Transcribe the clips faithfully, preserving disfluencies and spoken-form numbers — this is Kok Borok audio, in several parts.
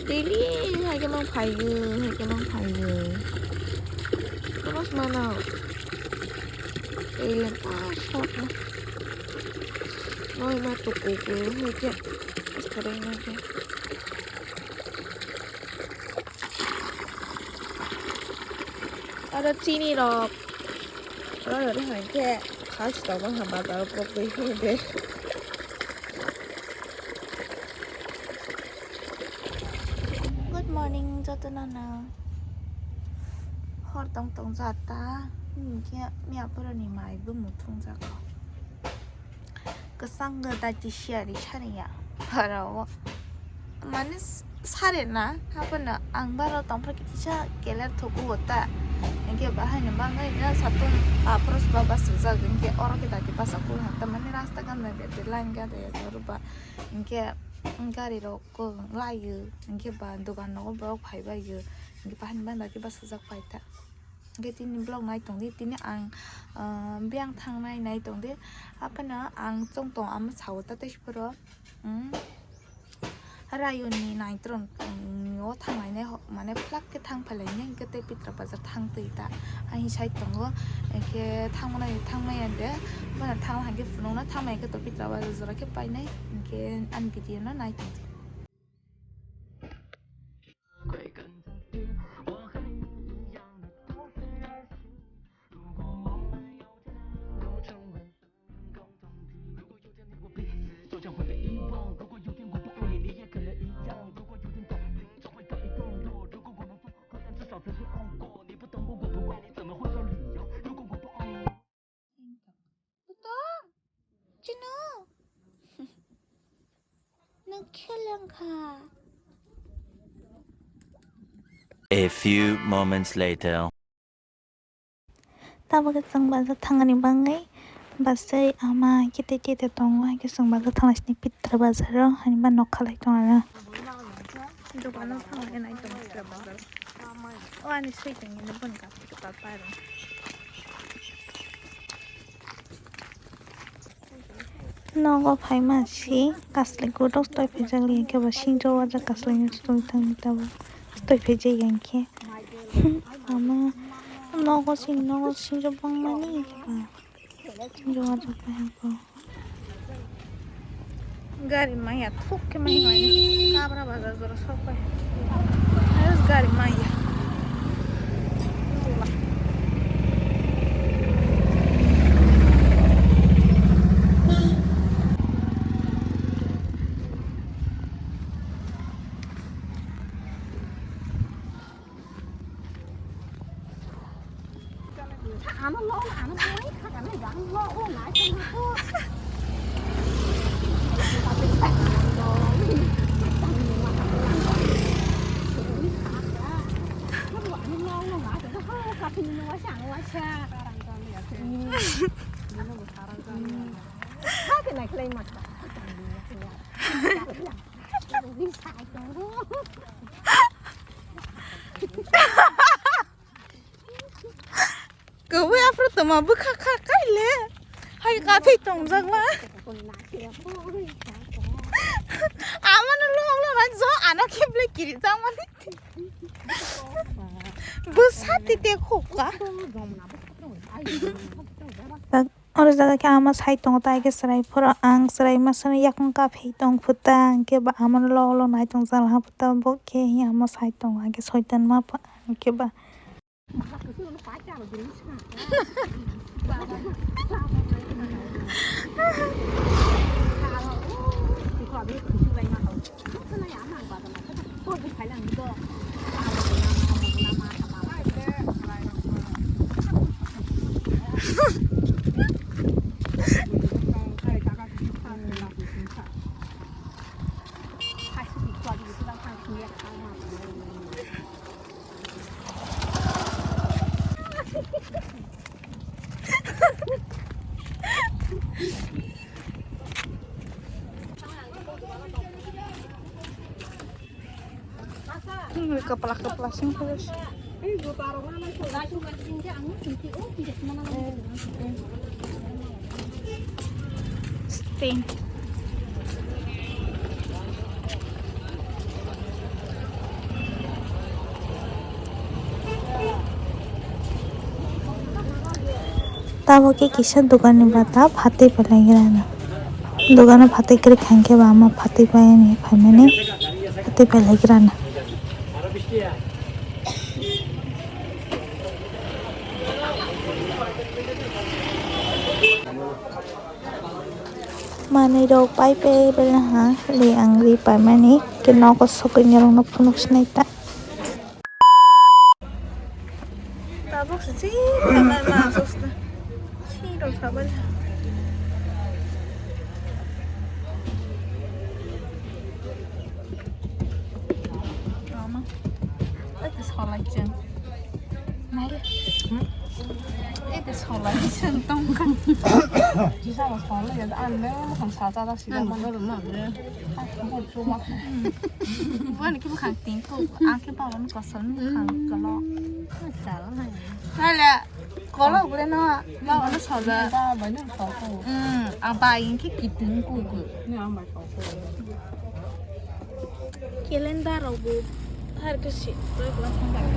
Daily hai khe mang phaiyo, hai khe mang phaiyo. Kono se mano. Daily ta shot no. Noi ma tuku ku hai khe. Askareng hai khe. Aro chini rok. Aro aro hai khe. Khas tong ma ha bazar rok pok bai hwn de. Good morning, jotono no. Hor tong tong jata, hinkhe miya phoroni mai bo muthung jako. Kwchang gada tisiari sariya, phara o. Mane s-, sare na, haphano ang baro tongphra kisa keler thuku o ta. Hinkhe bahai no bangwi no satung apros ba bachajak, hinkhe oro khe dati basa kul ha ta, mane rasta gana de line gada ya jaru ba. Hinkhe gari rok ko laio, hinkhe ba dogan nogo borok phai baio, hinkhe bahai ni bangda khe bachajak pai ta. Hinkhe tini vlog nai tong di, tini ang, ah, biyang thang nai nai tong di, haphano ang chong tong ama sao ta tei phoro, um, Rayoni naitron, um, o thang nai nai ho, mane flak khe thang phai lai nai, hinkhe tei Pitra bazar thang twi ta, hai sai tongo, hinkhe thang mano thang maya de, bono thang hai khe phunuk no thang maya khe to Pitra bazar jora khe pai nai, hinkhe ani video no nai tong di. Putong, chino. Nang kheleng kha. A few moments later. Tabuk chwng bazar thangani bagwi bwsai ama kete kete tongo, hai khe chwng bazar thangna sini Pitra bazar o, hani ba nokha lai tongo aro. Dukano thangwi nai tongo Pitra bazar. O ani sui tongni boni kaisa kwtal pairung. Nogo phaima si kasli kutok stoi phaijak liya khe bo sinjo wajak kasli ni stoi thangni tabuk stoi phaijak yang khe ama nogo sini nogo sinjo bangmani khe ba sinjo wajak pai bo. Gari maya thuk khe mai mai kabra bazar jora sok pai. Gari maya. Kwbwi aphuru tongma bwkha kha kai le. Hai kathi tongjak ma. Amano lok lok rai jo ano khible kiri jang mani. Bwsa tite khukha. Oro jaga khe ama sai tongo, tai khe chwrai phuru ang chwrai masa yakung kaphai tong phuta, hwnkhe ba amano lok lok nai tong jala ha phuta, bo khe ama sai tongo, hwnkhe soitan ma pha, hwnkhe ba. Kapla kapla sing khe. Sting. Tabuk khe kisa dogan ni bata phatwi pailaikirana. Dogano phatwi kwrwi kha hinkhe ba ama phatwi painani phaimani phatwi pailaikirana. Manwi rok pai pai beleng ha le ang ri paimani khe nogo sogwi norok no phunuk sinai ta. Tabuk se chi thabar ma aswk se. Chi rok thabar. Mama. Ate solai chang. Nai. Ate solai chang tong kan. Jisa solai ya an me mo kan sa ta da si da. Bukan ki bukan tingku, angke pawan kosong bukan kalau. Salah. Nale, kalau boleh no, mau ada salah. Hmm, apa yang ki kitingku ku. Calendar rok bo har ke si roi kelang thang bai.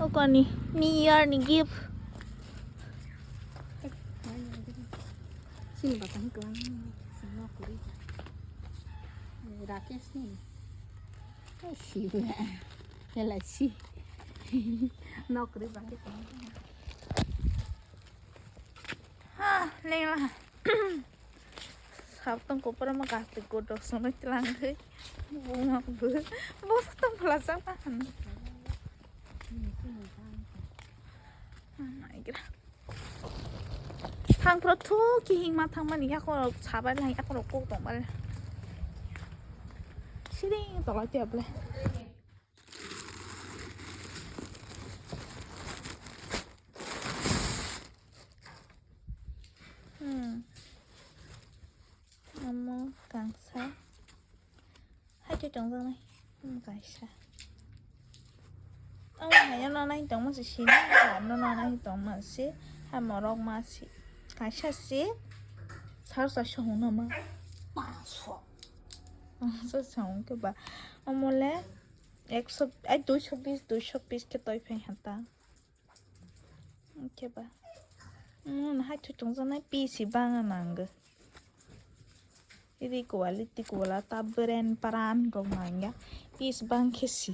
O kani New Year ni gift. Sini batang kelang ni sini aku ri. Rakesh ni. Si ba. Yala si. Nokri bangke. Ha, lengla. Sabtong kopor ma gas te godok sonoi tlang khe. Buma bu. Bo sabtong phala jang ta han. Naigra. Thang pro thu ki hing ma thang mani ya ko sabai lai ya ko kok tong bal. Siring tolai te able. Hmm. Omo kangsa. Hai to tong jang nai. Omo kaisa. Omo hai no nai tong ma si sini. No no nai tong ma si. Hai morok ma si. Kaisa si. Sar sa song no ma. Paso. Sa song ke ba. Omo le ekso, ai, duiso bis, duiso bis khe toi phai ha ta. Khe ba. Hmm, hai thu tong jang nai pisi bang nang. Iri quality quala ta brand brand rok nang ya. Pis bang khe si.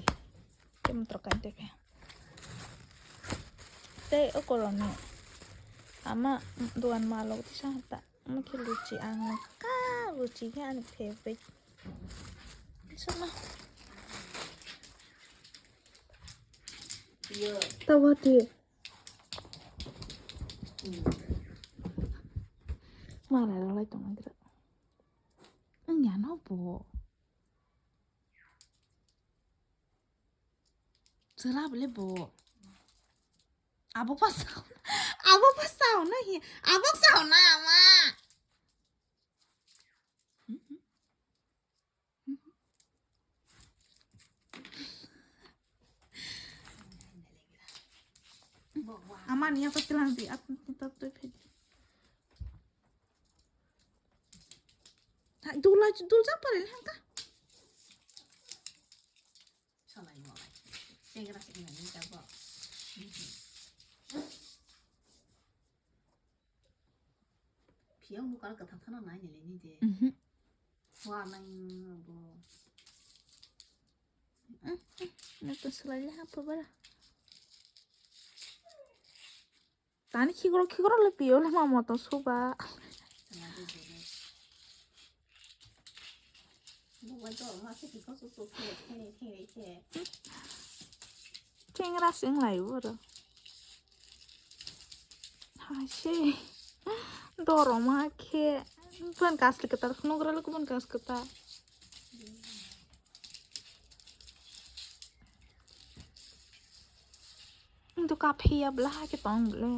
Kem tro kan te phe. Tei okoroni ama dogan malok tisa ta. Omo khe luchi ang ka luchi khe ani favorite. Sokma. Tawa de. Mana ralai tong nang kira. Ang ya no bo. Chwla bole bo. Abo pa sao. Abo pa sao na hi. Abo sao na ama. Ama ni apa telang di apa kita tu pedi. Dula dul jang pare hangka. Salai molai. Chengra chengra ni jago. Phiyang bukar kathang thana nai nile ni de. Mhm. Wa nang bo. Nokto swlaile ha phabara. Tani khikoro khikoro le piyo le ma moto suba. Chengra sing lai boro. Hai se. Doroma khe. Bukan kasli ketar khunu gra le bukan kas ketar. Itu kafe ya belah ke tong le.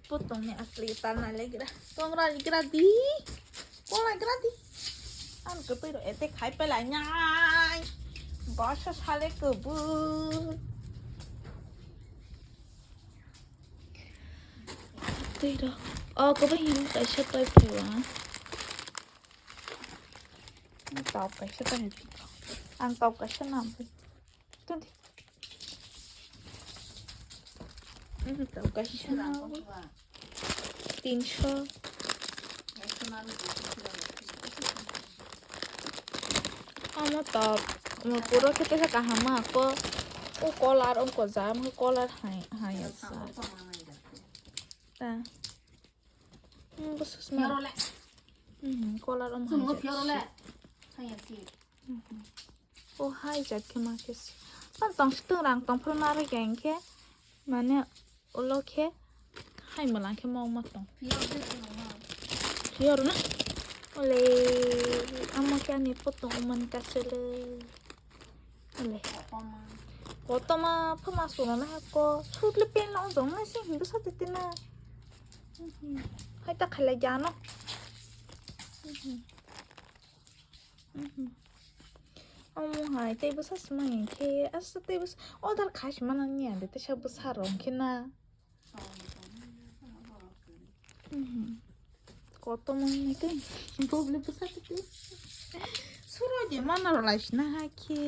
Potong ni asli tanah lagi dah. Tong ra lagi ra di. Kong lagi ra di. An ke tu ete khai pe la nyai. Basa sale ke bu. Tei ro. Oh, ko ba hin kaisa tai phewa. Ang tok kaisa ta ni. Ang tok kaisa nam. Twenty. Hmm, tau kaisa. Tinsho. Amo top. Amo puro khe tesa kaham ma ko. O color, o ko jam, o color hai, hai asa. Ta. Hmm, bwswk sma. Hmm, color o ma hai jat se. Hmm. O hai jat khe ma khe se. Pan tong se tong rang tong phuru naro khe hing khe. Mane ulo khe hai mwlang khe mong ma tong. Piyor na. Ole, amo khe ani photo man ka chele. Ole. Kotorma phama suro na ko. Sut le pen long jong na se hindu sa tete na. Hai ta khala jano. Omo hai tei bwsa swmai khe asa tei bwsa order khai se mana ni ande tei sa bwsa rong khe na. Kotorma ni tei boble bwsa tei suro je mana rw lai sina hai khe.